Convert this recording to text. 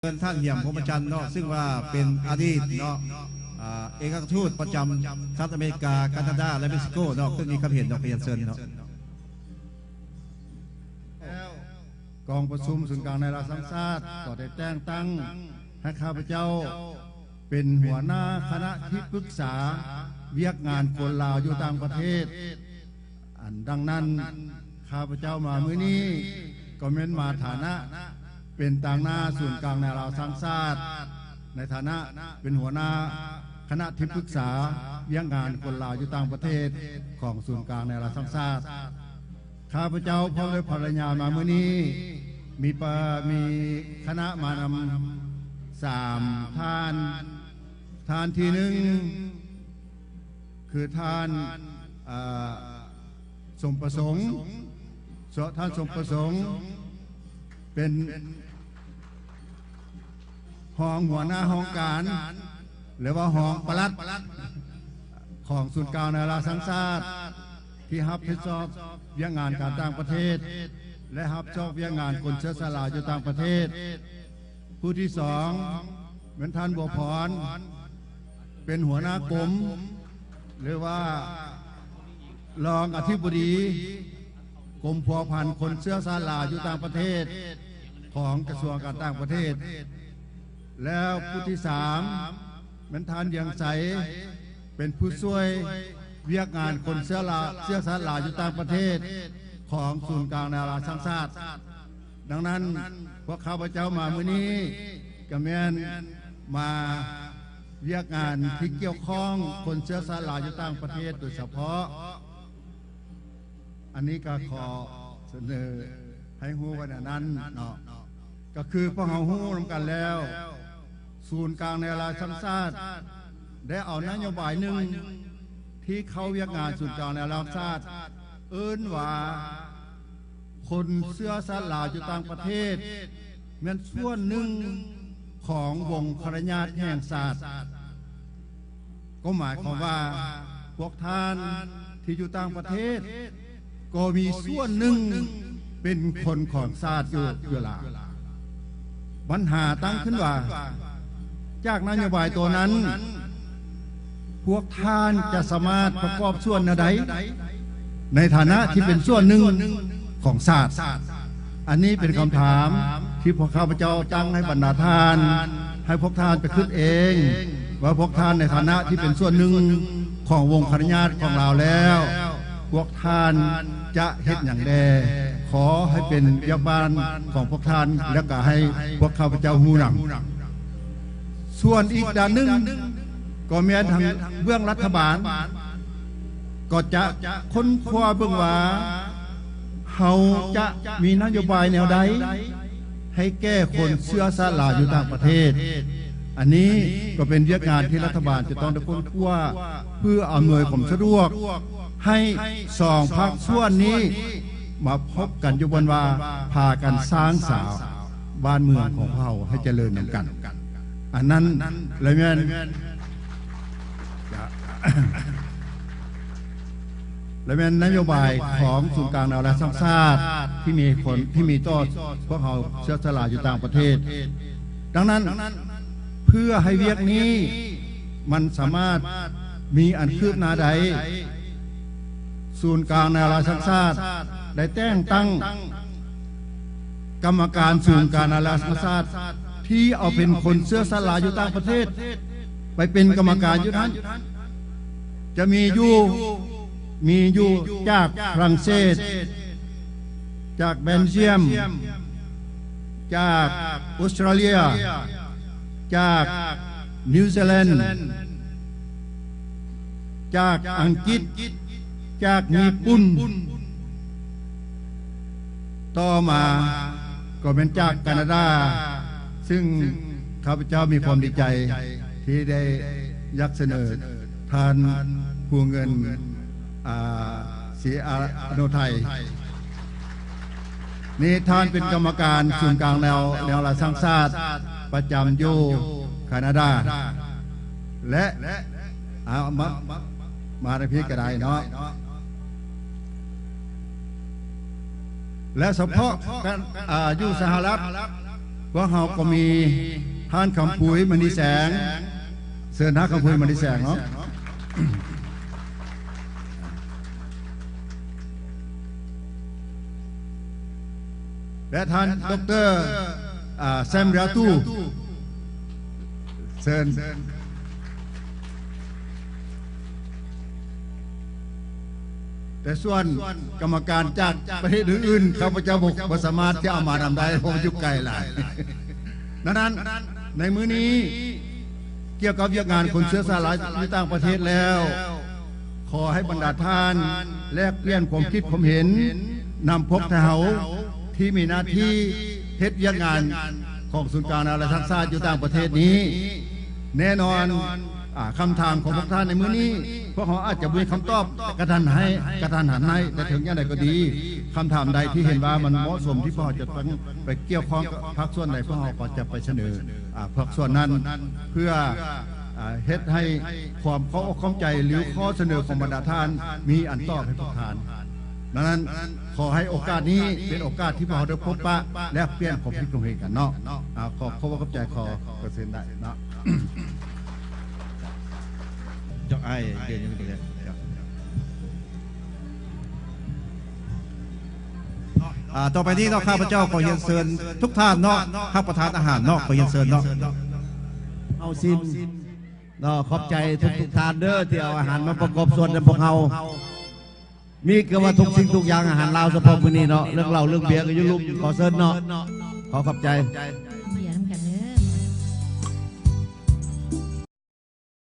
ເຊີນທ່ານ ຫຽມ ພົມມະຈັນເນາະ ຊຶ່ງວ່າເປັນອະດີດເນາະ ອ່າ ເອກອັຄຣາຊທູດປະຈຳສະຫະລັດອາເມລິກາ, ການາດາ ແລະ ເມັກຊິໂກເນາະ ເພິ່ນມີຄຳເຫັນເນາະ ຂໍຮຽນເຊີນເນາະ. ແລ້ວ ກອງປະຊຸມສູນກາງນາຍລາວສ້າງຊາດກໍໄດ້ແຕ່ງຕັ້ງໃຫ້ຂ້າພະເຈົ້າເປັນຫົວໜ້າຄະນະທີ່ປຶກສາວຽກງານຄົນລາວຢູ່ຕ່າງປະເທດ. ອັນດັ່ງນັ້ນ ຂ້າພະເຈົ້າມາມື້ນີ້ກໍແມ່ນມາຖານະເປັນຕາງໜ້າສູນກາງນາຍລາວສ້າງຊາດ ໃນຖານະເປັນຫົວໜ້າຄະນະທີ່ປຶກສາວຽກງານຄົນລາວຢູ່ຕ່າງປະເທດຂອງສູນກາງນາຍລາວສ້າງຊາດ. ຂ້າພະເຈົ້າພ້ອມດ້ວຍພັນລະຍາມາມື້ນີ້ ມີປະ ມີຄະນະມານຳສາມທ່ານ. ທ່ານທີໜຶ່ງ ຄືທ່ານ ເອີ ສົມປະສົງ ເຊາະ ທ່ານສົມປະສົງ ເປັນຮອງຫົວໜ້າຫ້ອງການ ຫຼືວ່າຮອງປະຫຼັດຂອງສູນກາງນາຍລາວສ້າງຊາດ ທີ່ຮັບຜິດຊອບວຽກງານການຕ່າງປະເທດ ແລະ ຮັບຊອບວຽກງານຄົນເຊື້ອຊາດລາວຢູ່ຕ່າງປະເທດ. ຜູ້ທີສອງ ແມ່ນທ່ານ ບົວພອນ ເປັນຫົວໜ້າກົມ ຫຼືວ່າ ລອງອະທິບໍດີກົມພົວພັນຄົນເຊື້ອຊາດລາວຢູ່ຕ່າງປະເທດ ຂອງກະຊວງການຕ່າງປະເທດ. ແລ້ວຜູ້ທີສາມ ແມ່ນທ່ານ ວຽງໄຊ ເປັນຜູ້ຊ່ວຍວຽກງານຄົນເຊື້ອລາ ເຊື້ອຊາດລາວຢູ່ຕ່າງປະເທດຂອງສູນກາງນາຍລາວສ້າງຊາດ. ດັ່ງນັ້ນ ພວກຂ້າພະເຈົ້າມາມື້ນີ້ ກະແມ່ນມາວຽກງານທີ່ກ່ຽວຂ້ອງຄົນເຊື້ອຊາດລາວຢູ່ຕ່າງປະເທດໂດຍສະເພາະ. ອັນນີ້ກະຂໍສະເໜີໃຫ້ຮູ້ໄວ້ແນວນັ້ນເນາະ ກະຄືພວກເຮົາຮູ້ນຳກັນແລ້ວ ສູນກາງນາຍລາວສ້າງຊາດ ໄດ້ເອົານະໂຍບາຍໜຶ່ງທີ່ເຂົ້າວຽກງານສູນກາງນາຍລາວສ້າງຊາດ ເອີ້ນວ່າ ຄົນເຊື້ອຊາດລາວຢູ່ຕ່າງປະເທດ ແມ່ນສ່ວນໜຶ່ງຂອງວົງຄະນະຍາດແຫ່ງຊາດ. ກໍໝາຍຄວາມວ່າ ພວກທ່ານທີ່ຢູ່ຕ່າງປະເທດ ກໍມີສ່ວນໜຶ່ງເປັນຄົນຂອງຊາດຢູ່ ຢູ່ລາວ. ບັນຫາຕັ້ງຂຶ້ນວ່າ ຈາກນະໂຍບາຍໂຕນັ້ນ ພວກທ່ານຈະສາມາດປະກອບສ່ວນແນວໃດ ໃນຖານະທີ່ເປັນສ່ວນໜຶ່ງຂອງຊາດ? ອັນນີ້ເປັນຄຳຖາມທີ່ພວກຂ້າພະເຈົ້າຕັ້ງໃຫ້ບັນດາທ່ານ, ໃຫ້ພວກທ່ານໄປຄິດເອງ ວ່າພວກທ່ານໃນຖານະທີ່ເປັນສ່ວນໜຶ່ງຂອງວົງຄະນະຍາດຂອງລາວແລ້ວ ພວກທ່ານຈະເຮັດຫຍັງແດ່? ຂໍໃຫ້ເປັນວຽກບ້ານຂອງພວກທ່ານ ແລະ ກະໃຫ້ພວກຂ້າພະເຈົ້າຮູ້ນຳ. ສ່ວນອີກດ້ານໜຶ່ງ ກໍແມ່ນທາງເບື້ອງລັດຖະບານ ກໍຈະຄົ້ນຄວ້າເບິ່ງວ່າ ເຮົາຈະມີນະໂຍບາຍແນວໃດ ໃຫ້ແກ່ຄົນເຊື້ອຊາດລາວຢູ່ຕ່າງປະເທດ. ອັນນີ້ກໍເປັນວຽກງານທີ່ລັດຖະບານຈະຕ້ອງໄດ້ຄົ້ນຄວ້າ ເພື່ອອຳນວຍຄວາມສະດວກໃຫ້ສອງພາກສ່ວນນີ້ມາພົບກັນຢູ່ບ່ອນວ່າ ພາກັນສ້າງສາວບ້ານເມືອງຂອງເຮົາໃຫ້ຈະເລີນນຳກັນ. ອັນນັ້ນລະແມ່ນ ລະແມ່ນນະໂຍບາຍຂອງສູນກາງນາຍລາວສ້າງຊາດ ທີ່ມີຜົນ ທີ່ມີຕໍ່ພວກເຮົາເຊື້ອຊາດລາວຢູ່ຕ່າງປະເທດ. ດັ່ງນັ້ນ ເພື່ອໃຫ້ວຽກນີ້ມັນສາມາດມີອັນຄືບໜ້າໄດ້, ສູນກາງນາຍລາວສ້າງຊາດໄດ້ແຕ່ງຕັ້ງ ກຳມະການສູນກາງນາຍລາວສ້າງຊາດ ທີ່ເອົາເປັນຄົນເຊື້ອຊາດລາວຢູ່ຕ່າງປະເທດ ໄປເປັນກຳມະການຢູ່ນັ້ນ ຈະມີຢູ່ ມີຢູ່ຈາກຝຣັ່ງເສດ, ຈາກເບນຈຽມ, ຈາກອົດສະຕຣາເລຍ, ຈາກນິວຊີແລນ, ຈາກອັງກິດ, ຈາກຍີ່ປຸ່ນ, ຕໍ່ມາກໍແມ່ນຈາກການາດາ, ຊຶ່ງຂ້າພະເຈົ້າມີຄວາມດີໃຈທີ່ໄດ້ຢາກສະເໜີທ່ານ ພູເງິນ ອາ ສີອານຸໄທ ນີ້ທ່ານເປັນກຳມະການສູນກາງແນວ ແນວລາວສ້າງຊາດ ປະຈຳຢູ່ການາດາ ແລະ ອາ ມາ ມາທາງພີ້ກໍໄດ້ເນາະ ແລະ ສະເພາະການ ອາ ຢູ່ສະຫະລັດ ພວກເຮົາກໍມີທ່ານ ຄຳປຸຍ ມະນີແສງ. ເຊີນທ່ານ ຄຳປຸຍ ມະນີແສງເນາະ ແລະ ທ່ານ ດຣ ອາ ແຊມ ຣາຕູ. ເຊີນ. ແຕ່ສ່ວນກຳມະການຈາກປະເທດອື່ນໆ ຂ້າພະເຈົ້າບໍ່ ບໍ່ສາມາດທີ່ເອົາມານຳໄດ້ ເພາະຢູ່ໄກຫຼາຍ. ດັ່ງນັ້ນ ໃນມື້ນີ້ ກ່ຽວກັບວຽກງານຄົນເຊື້ອຊາດລາວຢູ່ຕ່າງປະເທດແລ້ວ ຂໍໃຫ້ບັນດາທ່ານແລກປ່ຽນຄວາມຄິດຄວາມເຫັນ ນຳພວກເຮົາທີ່ມີໜ້າທີ່ເຮັດວຽກງານຂອງສູນກາງນານາຊາດຢູ່ຕ່າງປະເທດນີ້. ແນ່ນອນ ອາ ຄຳຖາມຂອງພວກທ່ານໃນມື້ນີ້ ພວກເຮົາອາດຈະບໍ່ມີຄຳຕອບກະທັນໃຫ້ ກະທັນຫັນໃຫ້, ແຕ່ເຖິງຢ່າງໃດກໍດີ ຄຳຖາມໃດທີ່ເຫັນວ່າມັນເໝາະສົມທີ່ພວກເຮົາຈະຕ້ອງໄປກ່ຽວຂ້ອງກັບພາກສ່ວນໃດ ພວກເຮົາກໍຈະໄປສະເໜີ ອາ ພາກສ່ວນນັ້ນ ເພື່ອ ອາ ເຮັດໃຫ້ຄວາມເຂົ້າອົກເຂົ້າໃຈ ຫຼື ຂໍ້ສະເໜີຂອງບັນດາທ່ານມີອັນຕອບໃຫ້ພວກທ່ານ. ດັ່ງນັ້ນ ຂໍໃຫ້ໂອກາດນີ້ເປັນໂອກາດທີ່ພວກເຮົາໄດ້ພົບປະແລກປ່ຽນຄວາມຄິດຄວາມເຫັນກັນເນາະ. ອາ ຂໍຂອບໃຈ ຂໍ ຂໍເຊີນໄດ້ເນາະ. ເຈົ້າອ້າຍເດີນຢູ່ນີ້ແຫຼະ. ອາ ຕໍ່ໄປນີ້ເນາະ ຂ້າພະເຈົ້າຂໍຮຽນເຊີນທຸກທ່ານເນາະ ຮັບປະທານອາຫານເນາະ ຂໍຮຽນເຊີນເນາະ. ເອົາຊິມເນາະ. ຂອບໃຈທຸກໆທ່ານເດີ ທີ່ເອົາອາຫານມາປະກອບສ່ວນນຳພວກເຮົາ. ມີເກືອບວ່າທຸກສິ່ງທຸກຢ່າງ ອາຫານລາວສະເພາະມື້ນີ້ເນາະ. ເລື່ອງເຫຼົ້າເລື່ອງເບຍກໍຢູ່ລຸ່ມ. ຂໍເຊີນເນາະ. ຂໍຂອບໃຈ.